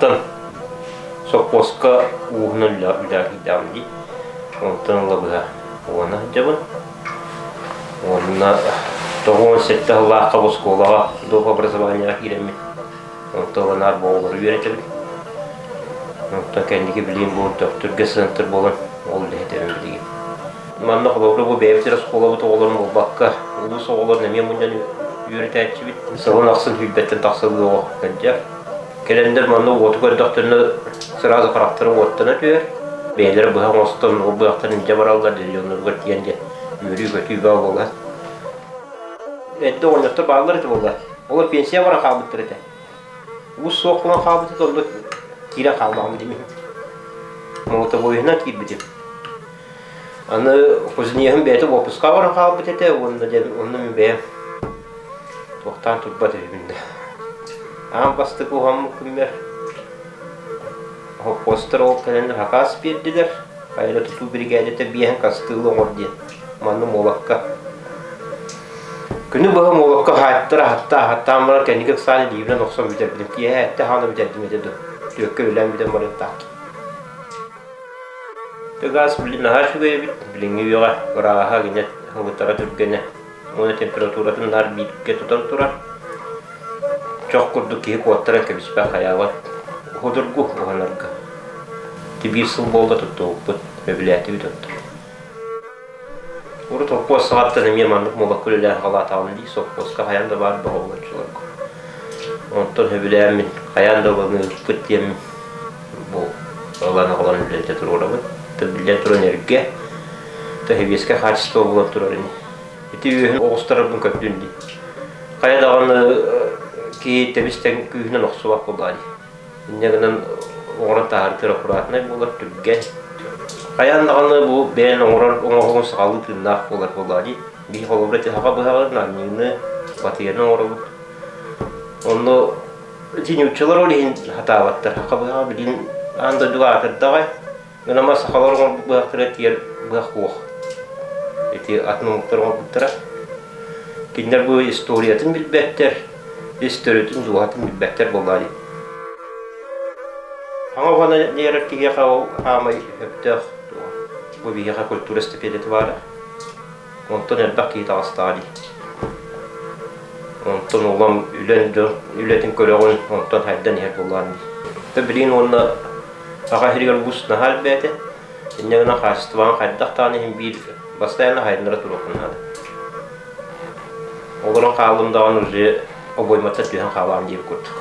саҕаттан сопхуоска ууһунан үлэҕэ киирдэҕим дии. Онтон ыла быһа уона сылдьабын. Уонна 97 сыллаахха бу оскуолаҕа доп образованиеҕа киирэммин онтон ыла наар бу оҕолору үөрэтэбин. Онтон кэнники билигин бу Төхтүргэ центр буолан ол үлэһитэбин билигин. Манна холобура бу бэйэбит эрэ оскуолабыт оҕолорун буолбакка, улуус оҕолорун эмиэ мунньан үөрэтээччибит. Сылын ахсын сүүрбэттэн тахсалыы оҕо сылдьар. Кэлэннэр манна уоту көрдөхтөрүнэ сразу харахтара уоттана түһэр. Бэйэлэрэ быһа оҥостон, ол быһахтарын илдьэ бараллар, дьонноругар тиийэн дьэ үөрүү-көтүү бөҕө буолар. Эрдэ оҕонньоттор бааллар этэ буолла. Олор пенсия баран хаалбыттар этэ. Уус суох буолан хаалбыт этэ, онно киирэн хааллаҕым дии. Молотобойунан киирбитим. Аны кузнеһым бэйэтэ уоппуска баран хаалбыт этэ уонна дьэ онно мин бэйэм туохтаан турбат үһүбүн да. Аан бастакы уһаммыт күммэр хоппуостар ол кэлэн хакаас биэрдилэр. Хайа тутуу биригээдэтэ биэһин хастыылы оҥор диэн. Манна Муолакка. Күнү быһа Муолакка хаайыттар аһатта аһаттаан баран кэнники ыксаан илиибинэн охсон бүтэрбитим. Киэһэ эттэ хаана бүтэрдим этэ дуо. Түөккэ үлээн бүтэн барыахтаах. Газ билин наһаа үчүгэй эбит, билиҥҥи үйэҕэ ырааһа, гинэ ылытара түргэнэ уонна температуратын наар бииргэ тутан турар. Чох курдук киһи куоттаран кэбиспэт хайаабат, судургу уһанарга. Ити биир сыл буолла туттубуппут, сөбүлээтибит оттон. Урут холкуос саҕаттан эмиэ маннык муолакка үлэлээн халаатаҕым дии, сопхуоска хайаан да баар бөҕө буолаччыларга. Онтон сөбүлээммин, хайаан да ылыныахпыт диэммин бу ылан аҕалан үлэлэтэ туруорабын. Биллэн туран эргэ, сэбиэскэй хаачыстыба буолан турар ини. Ити үөһүн оҕустарарбын көрдүн дии. Хайа даҕаны киһи тэбис-тэҥ күүһүнэн охсубат буоллаҕа дии. Инньэ гынан оҥорон таһаарытыгар аккуратнай буолар, түргэн. Хайаан даҕаны бу бэйэн оҥорор оҥоһугун сахалыы тыыннаах буолар буоллаҕа дии. Биһи холобура ити саха быһаҕын, анньыыны, батыйаны оҥоробут. Онно ити нууччалар ол иһин сатаабаттар. Саха быһаҕа билигин аан дойдуга аатырдаҕай. Гынама сахалар оҥорбут быһахтара тиийэр быһах суох. Ити атын омуктар оҥорбуттара. Кинилэр бу историятын билбэттэр, ис төрүтүн, дууһатын билбэттэр буоллаҕа дии. Саҥа уһана диэрэр киһиэхэ ол хаамай өптөөх бу биһиэхэ культура эстафетата баара. Онтон элбэх киһи таҕыстаҕа дии. Онтон улам үлэн дьон үлэтин көрөҕүн, онтон хайдан иһэр буоллаҕын дии. Билигин уонна Саха сиригэр уус наһаа элбээтэ. Инньэ гынан хаачыстыбаҕын хайдах даҕаны иһин биир бастайаанна хайыннара туруоххун наада. Олорон хааллым даҕаны уже обойматтан түһэн хаалаам диир курдук.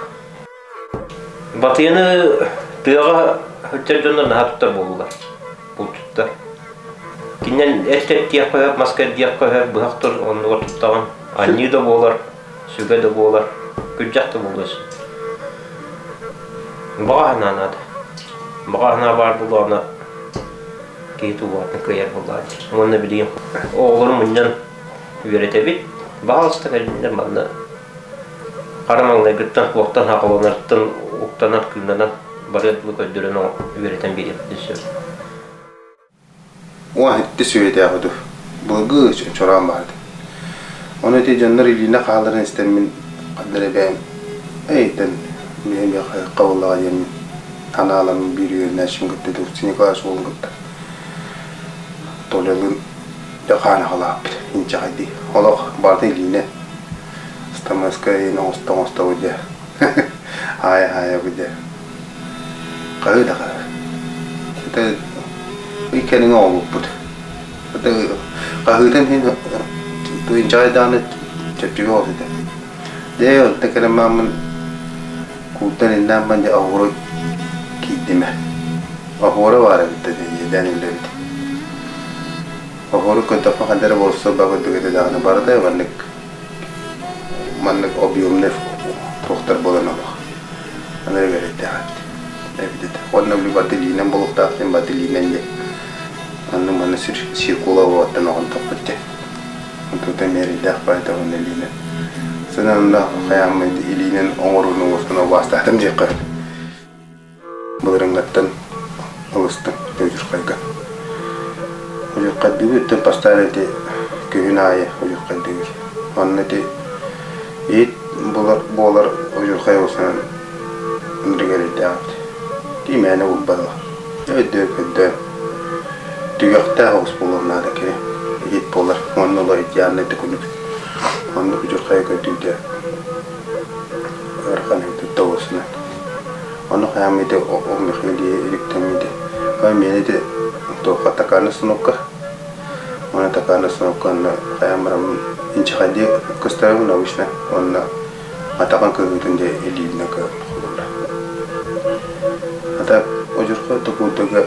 Батыйаны тыаҕа сылдьар дьоннор наһаа туттар буоллулар. Булчуттар. Кининэн эт эрдиэххэ сөп, маска эрдиэххэ сөп, быһах тур оннугар туттаҕын. Анньыы да буолар, сүгэ да буолар, күрдьэх да буолуо сөп. Баҕа санаа наада. Баҕа санаа баар буоллаҕына киһи тугу кыайар буоллаҕа дии. Уонна билигин оҕолору мунньан үөрэтэбит. Баҕаласта кэллиннэр манна хара маҥнайгыттан туохтан саҕаланарыттан уктанан кыынанан барыар дылы көрдөрөн үөрэтэн биэриэхпитин сөп. Уон икки сүөйдээҕи дуу, былыргы чороон баар этэ. Ону ити дьоннор илиинэ хааларын истэммин ханна эрэ бэйэм эйтэн миэхэ хабыллаҕа диэммин санааларым биир үөрэнээччим кытта Дулчин Николаевич уолун кытта Толялыын дьэ хаан аҕалааппыт инчэҕэйдии. Олох барыта илиинэн стамеска иһин оҥосто оҥостобут дьэ Аайа-аайабыт дьэ хаһыы да хаһыы. Это ый кэриҥэ оҕолуппут. Это хаһыытын иһин инчэҕэй даҕаны чэпчэки оҕус этэ. Дьэ онтон кэлэн бараммын куурдан иннээн баран дьэ оһуора киирдим ээ. Оһуора баар эбит да иэдээн үлэ эбит. Оһуору көрдөххө ханна эрэ болсуо курдук этэ даҕаны барыта маннык Маннык объемнай туохтар буолан олох аны эбэрдээх эбит эбит этэ. Уонна били барыта илиинэн буолуохтаах диэн барыта илиинэн диэн. Онно манна циркула уоттан оҕонтохпут диэн. Онтута мээрэйдээх баайда уонна илиинэн. Сынан хайааммыт илиинэн оҥорууну уоскуна убаастаатым диэххэ. Былырыҥҥаттан ылыстым удьурхайга. Удьурхайдыыбыт бастаан ити күһүн аайы удьурхайдыыбыт. Онно ити иһит булар буолар удьурхай ылсанан ынырык эрэйдээҕит. Тиимээнэ булбатах. Өйдөөн-көрдөөн түгэхтээх оҕус буолуон наада кини. Иһит буолар. Уонна олор идеальнай төкүнүк. Оннук удьурхайы көрдүүрдэ ыарахан эбит тоҕусунан. Ону хайаан ити ол Михаил иликтэммити. Ой миэнэ ити туохха такаана станокка. Уонна такаана станокка онно хайаан бараммын инчэҕэйдии кыстарабын обычно. Уонна атаҕын кыһыытын дьэ илиибинэн кыһан холобура. Ата удьурхай токуурдага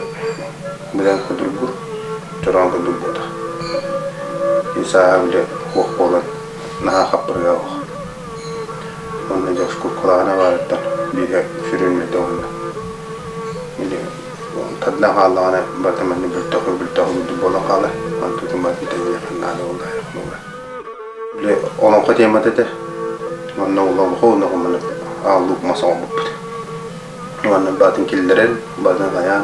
быдан судургу, чороон курдук буолар. Сааһа били хуох буолан наһаа хаппырыга ох. Уонна дьэ шкуркалаана баарыттан биирэ сүрүн үлэтэ уонна били тардан хааллаҕына барыта манна бөлтөхө бөлтөхө курдук буолан хаалар. Онтутун барытын тэҥниэххэ наада буолла. Били олоҥхо темата этэ. Онно олоҥхо уонна маннык аал луук мас оҥорбуппут. Уонна баатын киллэрэн, баатын хайаан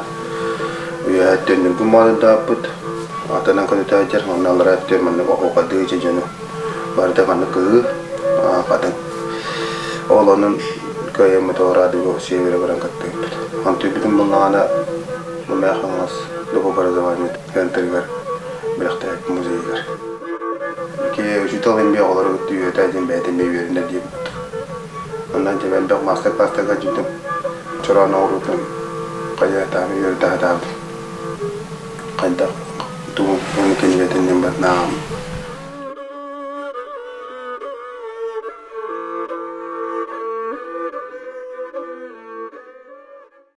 үөһээ өттүн Ньургун Боотурдаахпыт, атынан көтүтэ сылдьар, уонна аллараа өттүгэр маннык оһуохайдыы дьэ дьону барыта маннык кыһыы, хатыҥ. Ол онон кыайаммыт ол радио севере баран кыттыыппыт. Онтуйбутун буллаҕына Мэҥэ Хаҥалас доп образование центрыгар бэлэхтээбит музейыгар. Ки учуутал эмиэ оҕолору кытта үөрэтэ диэн бэйэтэ эмиэ үөрэнэр диэбит курдук. Онон дьэ элбэх маастар-класстарга дьиҥтэн чороон оҥоруутун хайаатаан үөрэтэ сатаабытым. Хайдах тугу уонна кинигэтин диэн барытын ааҕаммын.